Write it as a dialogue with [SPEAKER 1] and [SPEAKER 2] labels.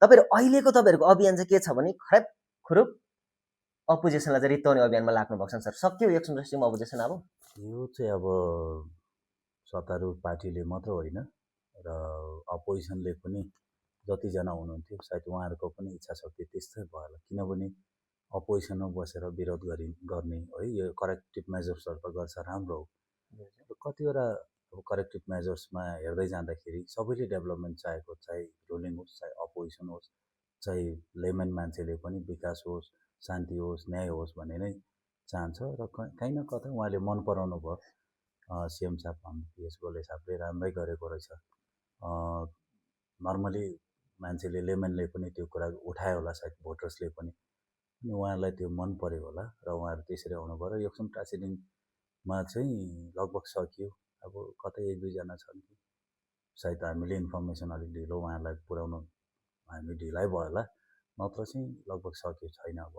[SPEAKER 1] तपाईँहरूको अभियान चाहिँ के छ भने खरेब खुरुप अपोजिसनलाई चाहिँ रित्ताउने अभियानमा लाग्नु भएको छ सर। सक्यो एक सुन्दैछौँ अपोजिसन अब
[SPEAKER 2] यो चाहिँ अब सत्तारूढ पार्टीले मात्र होइन र अपोजिसनले पनि जतिजना हुनुहुन्थ्यो सायद उहाँहरूको पनि इच्छा शक्ति त्यस्तै भयो होला, किनभने अपोजिसनमा बसेर विरोध गर्ने है यो करेक्टिभ मेजर्सहरू त गर्छ राम्रो हो। कतिवटा अब करेक्टिभ मेजर्समा हेर्दै जाँदाखेरि सबैले डेभलपमेन्ट चाहेको, चाहे रुलिङ होस् चाहे अपोजिसन होस् चाहे लेमन मान्छेले पनि विकास होस्, शान्ति होस्, न्याय होस् भन्ने नै चाहन्छ र कहीँ न कतै उहाँले मन पराउनु भयो। सिएम साहब पिएस गोले साहबले राम्रै गरेको रहेछ। नर्मली मान्छेले लेमनले पनि त्यो कुरा उठायो होला सायद भोटर्सले पनि, अनि उहाँलाई त्यो मन पर्यो होला र उहाँहरू त्यसरी आउनुभयो र योक्सम टासिडिङमा चाहिँ लगभग सकियो। अब कतै एक दुईजना छन् कि सायद हामीले इन्फर्मेसन अलिक ढिलो उहाँहरूलाई पुर्याउनु हामी ढिलाइ भयो होला, नत्र चाहिँ लगभग सकियो छैन अब